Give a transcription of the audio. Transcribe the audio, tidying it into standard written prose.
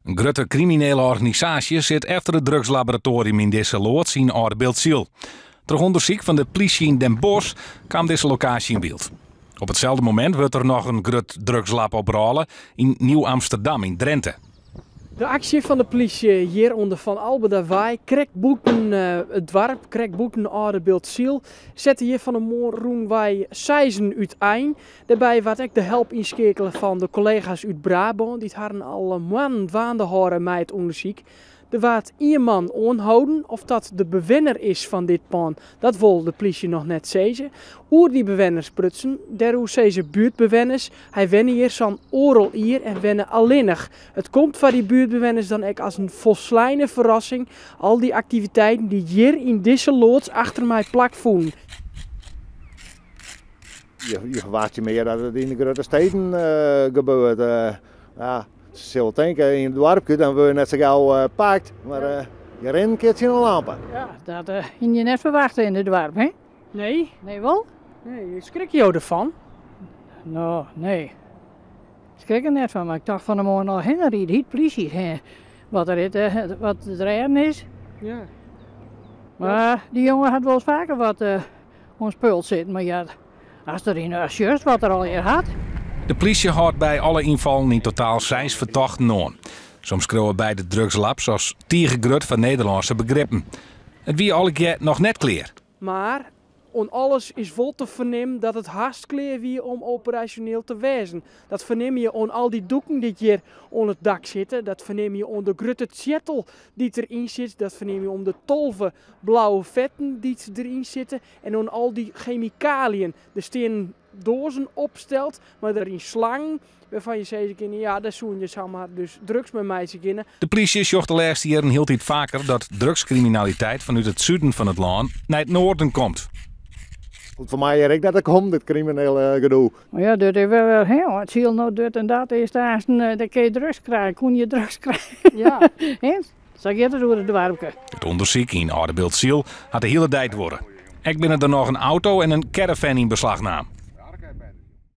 In grutte kriminele organisaasje sit efter it drugslaboratoarium yn dizze loads yn Aldebiltsyl. Troch ûndersyk fan de plysje yn Den Bosch kaam dizze lokaasje yn byld. Op itselde momint wurdt der noch in grut drugslab oprôle yn Nieuw-Amsterdam yn Drinte. De aksje fan de plysje hjir oan de Van Albadawei, krekt bûten it doarp, krekt bûten Aldebiltsyl, sette hjir fan 'e moarn rûnwei seizen útein. Dêrby waard ek de help ynskeakele fan de kollega's út Brabân, dy't harren al moannen dwaande hâlde mei it ûndersyk. Der waard ien man oanholden. Oft dat de bewenner is fan dit pân, dat wol de plysje noch net sizze. Oer dy bewenner sprutsen, dêroer sizze buertbewenners, hy wenne hjir sa'n oardel jier en wenne allinnich. It komt foar dy buertbewenners dan ek as in folsleine ferrassing, al dy aktiviteiten dy't hjir yn dizze loads achter my plakfûnen. Je ferwachtsje mear dat it yn de grutte steden gebeurt. Ja, se sille tinke yn it doarpke, dan wurde je net sa gau pakt, mar je rinne in kear tsjin de lampe. Ja, dat hie je net ferwachte yn it doarp, hè? Nee? Nee, wol? Nee, skrikke jo derfan? No, nee. Skrik der net fan, mar ik tocht fan 'e moarn al hinne ride, hiet plysje, hè, wat der it, wat it rêden is. Ja. Mar dy jonge hat wolris faker wat oan spul sitten, mar ja, as der yn sjochst wat er allegear hat. De plysje hâldt by alle ynfallen yn totaal seis fertochten oan. Se omskriuwe beide drugslabs as tige grut foar Nederlânske begrippen. It wie allegear noch net klear. Mar oan alles is wol te fernimmen dat it hast klear wie om operasjoneel te wêzen. Dat fernimme je oan al dy doeken dy't hjir oan it dak sitte. Dat fernimme je oan de grutte tsjettel dy't deryn sit. Dat fernimme je om de 12 blauwe fetten dy't deryn sitte. En oan al dy chemikaliën. Der stean doazen opsteld mei deryn slangen wêrfan je sizze kinne, ja, dêr soene je samar dus drugs mei meitsje kinne. De plysje sjocht de lêste jierren hieltyd faker dat drugskriminaliteit fanút it suden fan it lân nei it noarden komt. Hoecht foar my hjir ek net te kommen, dit kriminele gedoe. Mar ja, dit is wer wer, hè, it sil no dit en dat is aansten, dan kinne je drugs krije, koene je drugs krije. Ja. Hè? Sa giet it oer it doarpke. It ûndersyk yn Aldebiltsyl hat de hiele dei duorre. Ek binne der noch in auto en in caravan yn beslach naam.